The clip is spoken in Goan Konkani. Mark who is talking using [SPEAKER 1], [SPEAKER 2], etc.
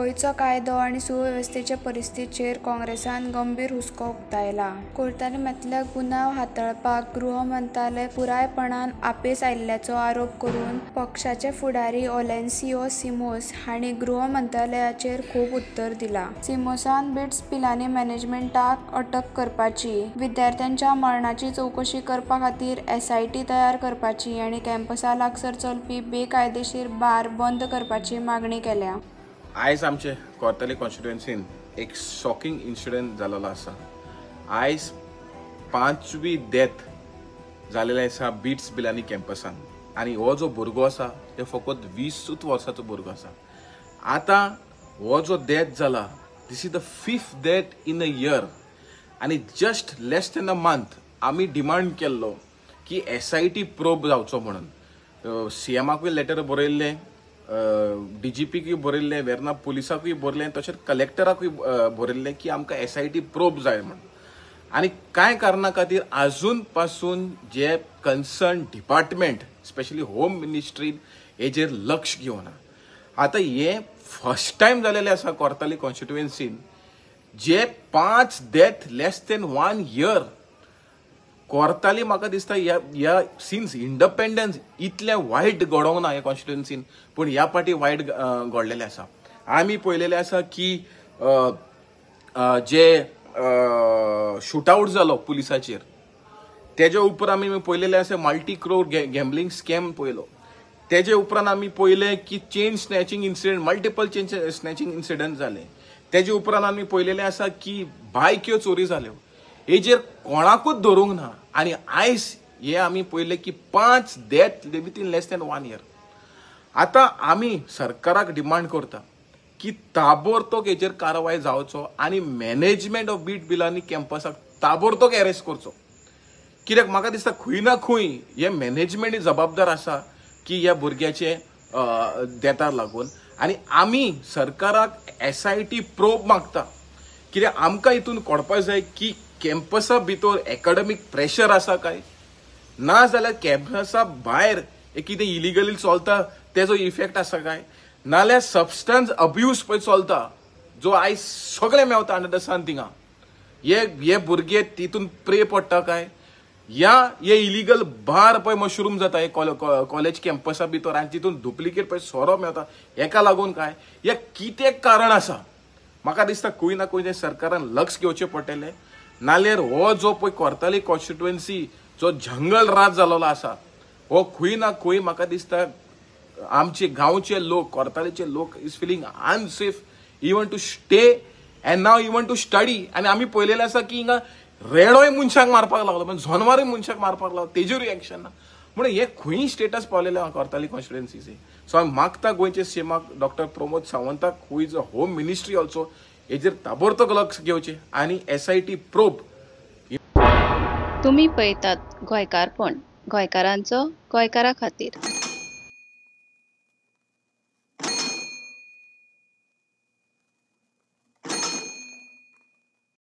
[SPEAKER 1] गोंयचो कायदो आनी सुवेवस्थेचे परिस्थितीचेर काँग्रेसान गंभीर हुस्को उक्तायला. कोर्तालीमांतल्या गुन्यांव हाताळपाक गृह मंत्रालय पुरायपणान अपेस आयिल्ल्याचो आरोप करून पक्षाचे फुडारी ओलेन्सियो सिमोस हांणी गृह मंत्रालयाचेर खूब उत्तर दिला. सिमोसान बिट्स पिलानी मॅनेजमेंटाक अटक करपाची, विद्यार्थ्यांच्या मरणाची चवकशी करपा खातीर एसआयटी तयार करपाची आनी कॅम्पसा लागसर चलपी बेकायदेशीर बार बंद करपाची मागणी केल्या.
[SPEAKER 2] आयज आमचे कोर्ताली कॉन्स्टिट्युएन्सीन एक शॉकिंग इन्सिडंट जालेलो आसा. आयज 5वी डेथ जालेले आसा बिट्स पिलानी कॅम्पसान आनी हो जो भुरगो आसा ते फकत 20 वर्साचो भुरगो आसा. आतां हो जो डेथ जाला, this is the 5th death in a year आनी just less than a month आमी डिमांड केल्लो की SIT probe जावचो म्हणून. सीएमाकूय लेटर बरयल्लें, डीजीपीकूय बरयल्लें, वेर्ना पुलिसाकूय बरयलें, तशेंच कलेक्टराकूय बरयल्लें की आमकां SIT probe जाय म्हणून. आनी कांय कारणा खातीर आजून पासून जे कन्सर्न डिपार्टमेंट स्पेशली होम मिनिस्ट्रीन हेजेर लक्ष घेवना. आतां हें फर्स्ट टायम जालेलें आसा कोर्ताली कॉन्स्टिट्युएन्सीन, जे 5 death less than 1 year. Cortalim म्हाका दिसता ह्या सिन्स इंडिपेंडन्स इतलें वायट घडोवंक ना ह्या कॉन्स्टिट्युएन्सीन, पूण ह्या पाटी वायट घडलेलें आसा. आमी पळयलेलें आसा की जे शूटआवट जालो पुलिसाचेर तेजे उपरांत आमी पळयलेलें आसा मल्टी क्रोर गॅम्बलिंग स्कॅम पळयलो. तेजे उपरांत आमी पळयलें की chain snatching incident, multiple chain snatching incident जाले. तेजे उपरांत आमी पळयलेलें आसा की बायक्यो चोरी जाल्यो. हेजेर कोणाकूच धरूंक ना आनी आयज हे आमी पळयलें की 5 death within less than 1 year. आतां आमी सरकाराक डिमांड करता की ताबोरतोब हेजेर कारवाय जावचो आनी मॅनेजमेंट ऑफ बीट पिलानी कॅम्पसाक ताबोरतोब अरेस्ट करचो. कित्याक म्हाका दिसता खंय ना खंय हे मॅनेजमेंट जबाबदार आसा की ह्या भुरग्याचे डेथाक लागून. आनी आमी सरकाराक SIT probe मागता, कित्याक आमकां हितून कळपाक जाय की कॅम्पसा भितर एकाडेमीक प्रेशर आसा काय ना, जाल्यार कॅम्पसा भायर कितें इलिगली चलता तेजो इफेक्ट आसा काय, नाल्यार सबस्टन्स अब्यूज पळय चलता जो आयज सगळें मेवता अंडर the सन थिंगा, हे भुरगे तितून प्रे पडटा काय, या हे इलिगल बार पळय मशरूम जाता हे कॉलेज कॅम्पसा भितर आनी तितून डुप्लिकेट पळय सोरो मेवता, हेका लागून काय, हे कितें कारण आसा. म्हाका दिसता खंय ना खंय सरकारान लक्ष घेवचें पडटलें, नाल्यार हो जो पळय कोर्ताली कॉन्स्टिट्युएन्सी जो जंगल राज जालोलो आसा हो खंय ना खंय म्हाका दिसता आमचे गांवचे लोक, कोर्तालीचे लोक is feeling unsafe even to stay and now even to study. आनी आमी पळयलेलें आसा की हिंगा रेडोय मनशाक मारपाक लागलो, पण जनवारूय मनशाक मारपाक लागलो, तेजेरूय एक्शन ना. म्हणून हे खंय स्टेटस पावलेलें आहा कोर्ताली कॉन्स्टिट्युएन्सीचे. सो हांव मागता गोंयचे सीएमाक डॉक्टर प्रमोद सावंताक, who is a home ministry also, हेजेर ताबडतोब लक्ष घेवचें आनी SIT probe.
[SPEAKER 3] तुमी पळयतात गोंयकारपण, गोंयकारांचो गोंयकारा खातीर.